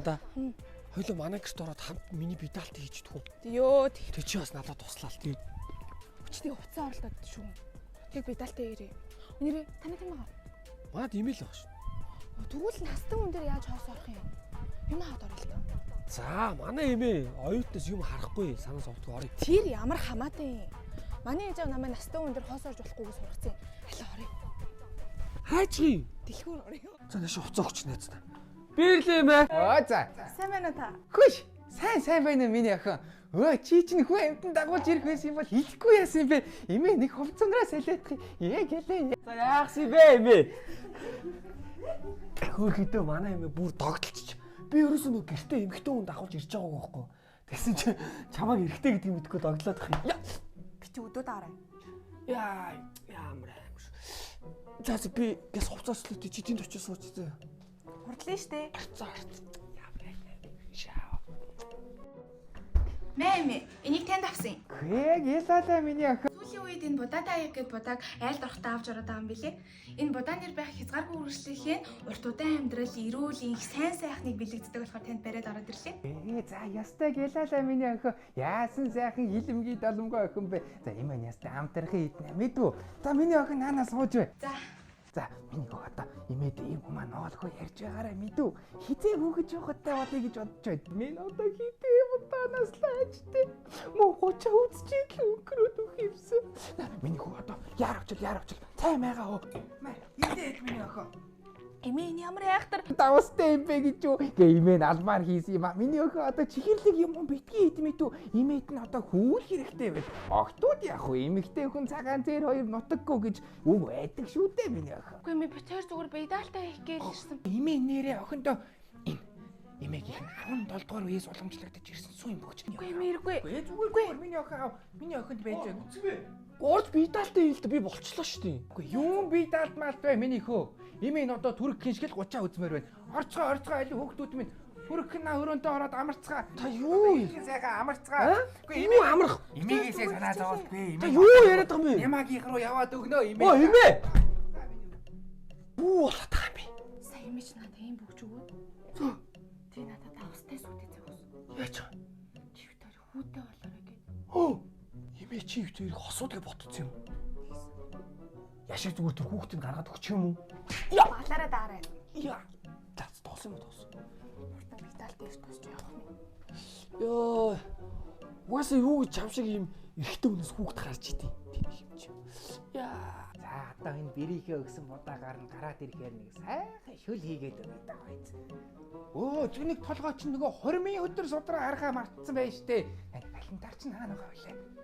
Анда. Хоёлоо манай гэрт ороод хамт миний бедалт хийчихдэг үү? Йоо тэг Тэг чи бас надад туслаа л тий. чи нэг уцаа оролдоод шүү. Тэг бедалтай ирээ. Нэрээ танай тийм байгаа. Манад имэйл байгаа шүү. Тэгвэл настан хүн дээр яаж хоос орох юм? Юм хаад оролдоо. За манай эмээ оюутнаас юм харахгүй санаас овдгоо орё. Тэр ямар хамаатай юм? Манай ээж аав намайг настан хүн дээр хоос орж болохгүй гэж сургацсан. Алаа орё. Хайчих юм. Дэлгүүр орё. За нэш хуцаа өгч найз та. Бирлээ мэ. Оо за. Сайн байна уу та? Хүш. Сайн сайн байна уу миний охин? Өө чи чинь хүн амьтан дагуулж ирэх байсан юм бол хэлэхгүй яасан юм бэ? Эмээ нэг хувцсанараа салиадах юм. Ээ гэлээ. За яах юм бэ эмээ? Хөөхөдөө манай эмээ бүр догдолчих. Би ерөөсөө нэг гэртээ эмхтэн хүн дагуулж ирж байгааг байхгүй. Тэгсэн чи чамааг эрэхтэй гэдгийг мэдэхгүй догдлоод ах юм. Яа. Би чи өдөө даарай. Яа ямар амар. За за би гэс хувцааслаа чи тэнд очиж сууч зөө. Хурдлаа штэ. Арцаа арц. Ямар шаа. Мэ мэ энийг танд авсан юм. Хээ гэлээ миний охин. Сүүлийн үед энэ будаатай аяг гэд будааг айлд орохдоо авч ороод байгаа юм билэ. Энэ будаан нэр байх хязгааргүй үргэлжлэхээ урт удаан амьдрал, эрүүл энх, сайн сайхныг бэлэгддэг болохоор танд бариад ороод ирлээ. Ээ за ястай гэлээ миний охин. Яасан сайхан хилэмгий доломгой охин бэ. За эмээ ястай амтрахын иднэ мэдв. За миний охин наанаа сууж бай. За За миний хөө одоо эмээд ийм юм аа ноолхоо ярьж байгаарай мэдв. Хизээ хүүхэж явахтай болъё гэж бодож байд. Минь одоо хитээ удаанаас лаажтай. Мөн хучаа үзчихэл өнгөрөөд өгөх юмсан. Миний хөө одоо яар авчил яар авчил. Цай майгаа хөө. Мэ идээд миний охин. Эмээ энэ ямар айхтар Давстай юм бэ гэж юу? Гэ эмээ нь алмаар хийсэн юм а. Миний охин одоо чихэрлэг юм уу битгий ид мэдв. Эмээд нь одоо хүүл хэрэгтэй байл. Охтууд яг уу эмэгтэй хүн цагаан зээр хоёр нутаггүй гэж үг байдаг шүү дээ миний охин. Үгүй эмээ бит хоёр зүгээр бедалтай хийх гээл ирсэн. Эмээ нэрээ охиндоо энэ эмээгийнх нь 17 дугаар үеэс уламжлагдаж ирсэн сүү юм бөгч. Үгүй эмээ ирэхгүй. Үгүй зүгээр миний охин ав. Миний охинд байж байна. Орж бедалтай хийлдэ би болчлоо шүү дээ. Үгүй юм би даалдмаалт бай миний хөө. Эмээ нь одоо түрэг гиншгэл 30 үзмээр байна. Орцгоо орцгоо аль хүүхдүүд минь түрэг на өрөөндөө ороод амарцгаа. Та юу юм? Сайхан амарцгаа. Үгүй Юу амрах? Эмээгээсээ санаа зовоолтгүй. Та юу яриад байгаа юм бэ? Ямаагийнх руу яваад өгнө эмээ. Оо эмээ. Юу болоод байгаа юм бэ? Сая эмээ чи надад ийм бүгч өгөөд. Тий надад давстай сүтээ зөөс. Яаж вэ? Чи бит хоёр хүүтэй болоорой гэд. Оо. Эмээ чи юу тэр хосууд гэж ботцсон юм. Яшиг зүгээр тэр хүүхдийг гаргаад өгч юм уу? Балаараа даарай. Яа. За тоосон юм уу тоос. Хурдан бедалтай ирж тусч явах юм. Йоо. Угаасаа юу гэж чам шиг юм эрэгтэй хүнээс хүүхд гарч идэв. Тийм юм чи. Яа. За одоо энэ бэрийнхээ өгсөн будаагаар нь гараад ирэхээр нэг сайхан шүл хийгээд өгöd байгаа юм. Өө зүг нэг толгой чинь нөгөө 20 өдөр судраа харахаа мартсан байж тээ. Календар чинь хаана байгаа вэ?